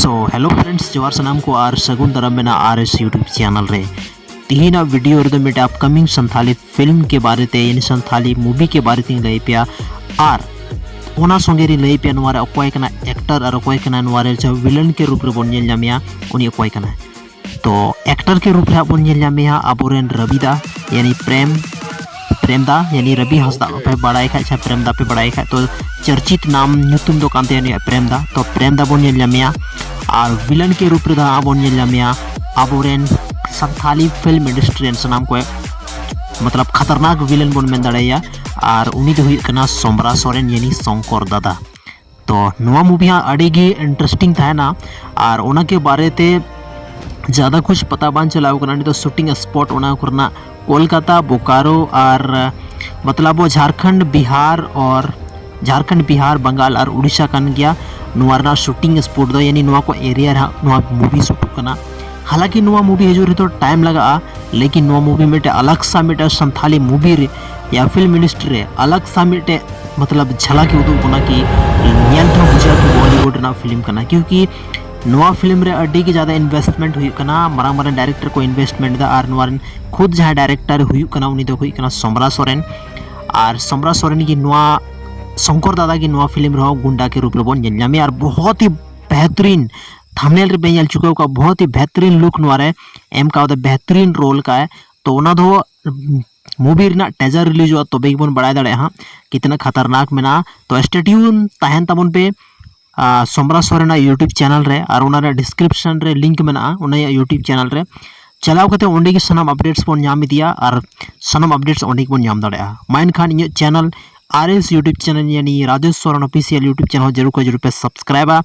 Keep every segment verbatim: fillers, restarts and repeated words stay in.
So hello friends, ᱡᱚᱦᱟᱨ ᱥᱟᱱᱟᱢ ᱠᱚ ᱟᱨ ᱥᱟᱹᱜᱩᱱ ᱫᱟᱨᱟᱢ ᱢᱮᱱᱟᱜᱼᱟ ᱟᱨ ᱮᱥ YouTube channel ᱨᱮ᱾ ᱛᱤᱦᱤᱧᱟᱜ video ᱨᱮᱫᱚ ᱢᱤᱫᱴᱮᱱ upcoming ᱥᱟᱱᱛᱷᱟᱞᱤ film ᱠᱮ ᱵᱟᱨᱮ ᱛᱮ, ᱭᱟᱱᱤ ᱥᱟᱱᱛᱷᱟᱞᱤ movie ᱠᱮ ᱵᱟᱨᱮ ᱛᱮᱧ ᱞᱟᱹᱭ ᱯᱮᱭᱟ, ᱟᱨ ᱚᱱᱟ ᱥᱚᱸᱜᱮ ᱨᱤᱧ ᱞᱟᱹᱭ ᱯᱮᱭᱟ ᱱᱚᱣᱟ ᱨᱮ ᱚᱠᱚᱭ ᱠᱟᱱᱟ actor ᱟᱨ ᱚᱠᱚᱭ ᱠᱟᱱᱟ ᱱᱚᱣᱟ ᱨᱮ ᱡᱟᱦᱟᱸ villain ᱠᱮ ᱨᱩᱯ ᱨᱮᱵᱚᱱ ᱧᱮᱞ ᱧᱟᱢᱮᱭᱟ, ᱩᱱᱤ ᱚᱠᱚᱭ ᱠᱟᱱᱟᱭ᱾ ᱛᱚ actor ᱠᱮ ᱨᱩᱯ ᱨᱮ ᱦᱟᱸᱜ ᱵᱚᱱ ᱧᱮᱞ ᱧᱟᱢᱮᱭᱟ ᱟᱵᱚᱨᱮᱱ ᱨᱚᱵᱤ ᱫᱟ, ᱭᱟᱱᱤ ᱯᱨᱮᱢ ᱯᱨᱮᱢ ᱫᱟ, ᱭᱟᱱᱤ ᱨᱚᱵᱤ ᱦᱟᱸᱥᱫᱟ ᱯᱮ ᱵᱟᱲᱟᱭ ᱠᱷᱟᱡ, ᱥᱮ ᱯᱨᱮᱢ ᱫᱟ ᱯᱮ ᱵᱟᱲᱟᱭ ᱠᱷᱟᱡ, ᱛᱚ ᱪᱚᱨᱪᱤᱛ ᱱᱟᱢ ᱧᱩᱛᱩᱢ ᱫᱚ ᱠᱟᱱ ᱛᱟᱭᱟ ᱱᱩᱭᱟᱜ ᱯᱨᱮᱢ ᱫᱟ᱾ ᱛᱚ ᱯᱨᱮᱢ ᱫᱟ ᱵᱚᱱ ᱧᱮᱞ ᱧᱟᱢᱮᱭᱟ᱾ ᱟᱨ villain ᱠᱮ ᱨᱩᱯ ᱨᱮᱫᱚ ᱦᱟᱸᱜ ᱵᱚᱱ ᱧᱮᱞ ᱧᱟᱢᱮᱭᱟ ᱟᱵᱚᱨᱮᱱ ᱥᱟᱱᱛᱷᱟᱞᱤ film industry ᱨᱮᱱ ᱥᱟᱱᱟᱢ ᱠᱚ, ᱢᱚᱛᱞᱚᱵ ᱠᱷᱟᱛᱟᱨᱱᱟᱠ villain ᱵᱚᱱ ᱢᱮᱱ ᱫᱟᱲᱮᱭᱟᱭᱟ᱾ ᱟᱨ ᱩᱱᱤ ᱫᱚ ᱦᱩᱭᱩᱜ ᱠᱟᱱᱟ ᱥᱚᱢᱨᱟ ᱥᱚᱨᱮᱱ, ᱭᱟᱱᱤ ᱥᱚᱝᱠᱚᱨ ᱫᱟᱫᱟ᱾ ᱛᱚ ᱱᱚᱣᱟ movie ᱦᱟᱸᱜ ᱟᱹᱰᱤ ᱜᱮ interesting ᱛᱟᱦᱮᱱᱟ᱾ ᱟᱨ ᱚᱱᱟ ᱠᱮ ᱵᱟᱨᱮ ᱛᱮ ᱡᱟᱫᱟ ᱠᱩᱪ ᱯᱟᱛᱟ ᱵᱟᱝ ᱪᱟᱞᱟᱣ ᱠᱟᱱᱟ, ᱱᱤᱛᱚᱜ shooting spot ᱚᱱᱟ ᱠᱚᱨᱮᱱᱟᱜ ᱠᱳᱞᱠᱟᱛᱟ, ᱵᱳᱠᱟᱨᱳ ᱟᱨ ᱢᱚᱛᱞᱚᱵ ᱡᱷᱟᱨᱠᱷᱚᱸᱰ, ᱵᱤᱦᱟᱨ ᱟᱨ ᱡᱷᱟᱨᱠᱷᱚᱸᱰ, ᱵᱤᱦᱟᱨ, ᱵᱟᱝᱜᱟᱞ ᱟᱨ ᱩᱲᱤᱥᱥᱟ ᱠᱟᱱ ᱜᱮᱭᱟ ᱱᱚᱣᱟ ᱨᱮᱱᱟᱜ shooting spot ᱫᱚ, ᱭᱟᱱᱤ ᱱᱚᱣᱟ ᱠᱚ area ᱨᱮ ᱦᱟᱸᱜ ᱱᱚᱣᱟ movie shoot ᱠᱟᱱᱟ᱾ ᱦᱟᱞᱟᱸᱠᱤ ᱱᱚᱣᱟ movie ᱦᱤᱡᱩᱜ ᱨᱮᱫᱚ time ᱞᱟᱜᱟᱜᱼᱟ, ᱞᱮᱠᱤᱱ ᱱᱚᱣᱟ movie ᱢᱤᱫᱴᱮᱡ ᱟᱞᱟᱜᱽ ᱥᱟ ᱢᱤᱫᱴᱮᱡ ᱥᱟᱱᱛᱷᱟᱞᱤ movie ᱨᱮ ᱭᱟ film industry ᱨᱮ ᱟᱞᱟᱜᱽ ᱥᱟ ᱢᱤᱫᱴᱮᱡ ᱢᱚᱛᱞᱚᱵ ᱡᱷᱟᱞᱟᱠ ᱮ ᱩᱫᱩᱜ ᱵᱚᱱᱟ ᱠᱤ ᱧᱮᱞ ᱛᱮᱦᱚᱸ ᱵᱩᱡᱷᱟᱹᱜᱼᱟ ᱠᱤ Bollywood ᱨᱮᱱᱟᱜ film ᱠᱟᱱᱟ, ᱠᱤᱭᱩᱠᱤ ᱱᱚᱣᱟ film ᱨᱮ ᱟᱹᱰᱤ ᱜᱮ ᱡᱟᱫᱟ investment ᱦᱩᱭᱩᱜ ᱠᱟᱱᱟ, ᱢᱟᱨᱟᱝ ᱢᱟᱨᱟᱝ director ᱠᱚ investment ᱮᱫᱟ ᱟᱨ ᱱᱚᱣᱟ ᱨᱮᱱ ᱠᱷᱩᱫ ᱡᱟᱦᱟᱸᱭ director ᱦᱩᱭᱩᱜ ᱠᱟᱱᱟ ᱩᱱᱤ ᱫᱚ ᱦᱩᱭᱩᱜ ᱠᱟᱱᱟ ᱥᱚᱢᱨᱟ ᱥᱚᱨᱮᱱ᱾ ᱟᱨ ᱥᱚᱢᱨᱟ ᱥᱚᱨᱮᱱ ᱜᱮ ᱱᱚᱣᱟ ᱥᱚᱝᱠᱚᱨ ᱫᱟᱫᱟ ᱜᱮ ᱱᱚᱣᱟ film ᱨᱮᱦᱚᱸ ᱜᱩᱱᱰᱟ ᱠᱮ ᱨᱩᱯ ᱨᱮᱵᱚᱱ ᱧᱮᱞ ᱧᱟᱢᱮᱭᱟ ᱟᱨ ᱵᱚᱦᱚᱛ ᱦᱤ ᱵᱮᱦᱛᱨᱤᱱ thumbnail ᱨᱮ ᱵᱮᱱ ᱧᱮᱞ ᱪᱩᱠᱟᱹᱣ ᱠᱟᱜᱼᱟ, ᱵᱚᱦᱚᱛ ᱦᱤ ᱵᱮᱦᱛᱨᱤᱱ look ᱱᱚᱣᱟ ᱨᱮ ᱮᱢ ᱠᱟᱣᱫᱟ, ᱵᱮᱦᱛᱨᱤᱱ role ᱠᱟᱭ᱾ ᱛᱚ ᱚᱱᱟ ᱫᱚ movie ᱨᱮᱱᱟᱜ teaser release ᱚᱜᱼᱟ ᱛᱚᱵᱮ ᱜᱮᱵᱚᱱ ᱵᱟᱲᱟᱭ ᱫᱟᱲᱮᱭᱟᱜᱼᱟ ᱦᱟᱸᱜ ᱠᱤᱛᱱᱟ ᱠᱷᱟᱛᱟᱨᱱᱟᱠ ᱢᱮᱱᱟᱜᱼᱟ᱾ ᱛᱚ stay tune ᱛᱟᱦᱮᱱ ᱛᱟᱵᱚᱱ ᱯᱮ ᱟᱨ ᱥᱚᱢᱨᱟ ᱥᱚᱨᱮᱱᱟᱜ YouTube channel ᱨᱮ, ᱟᱨ ᱚᱱᱟ ᱨᱮ description ᱨᱮ link ᱢᱮᱱᱟᱜᱼᱟ ᱩᱱᱤᱭᱟᱜ YouTube channel ᱨᱮ᱾ ᱪᱟᱞᱟᱣ ᱠᱟᱛᱮ ᱚᱸᱰᱮ ᱜᱮ ᱥᱟᱱᱟᱢ updates ᱵᱚᱱ ᱧᱟᱢ ᱤᱫᱤᱭᱟ ᱟᱨ ᱥᱟᱱᱟᱢ updates ᱚᱸᱰᱮ ᱜᱮᱵᱚᱱ ᱧᱟᱢ ᱫᱟᱲᱮᱭᱟᱜᱼᱟ᱾ ᱢᱟ ᱮᱱᱠᱷᱟᱱ ᱤᱧᱟᱹᱜ channel ᱟᱨ ᱮᱥ YouTube channel ᱭᱟᱱᱤ Rajesh Soren official YouTube channel ᱦᱚᱸ ᱡᱟᱹᱨᱩᱲ ᱠᱷᱚᱱ ᱡᱟᱹᱨᱩᱲ ᱯᱮ subscribeᱟ᱾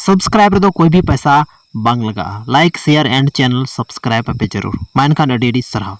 Subscribe ᱨᱮᱫᱚ ᱠᱳᱭ ᱵᱷᱤ ᱯᱚᱭᱥᱟ ᱵᱟᱝ ᱞᱟᱜᱟᱜᱼᱟ᱾ Like, share and channel subscribe ᱟᱯᱮ ᱡᱟᱹᱨᱩᱲ᱾ ᱢᱟ ᱮᱱᱠᱷᱟᱱ ᱟᱹᱰᱤ ᱟᱹᱰᱤ ᱥᱟᱨᱦᱟᱣ᱾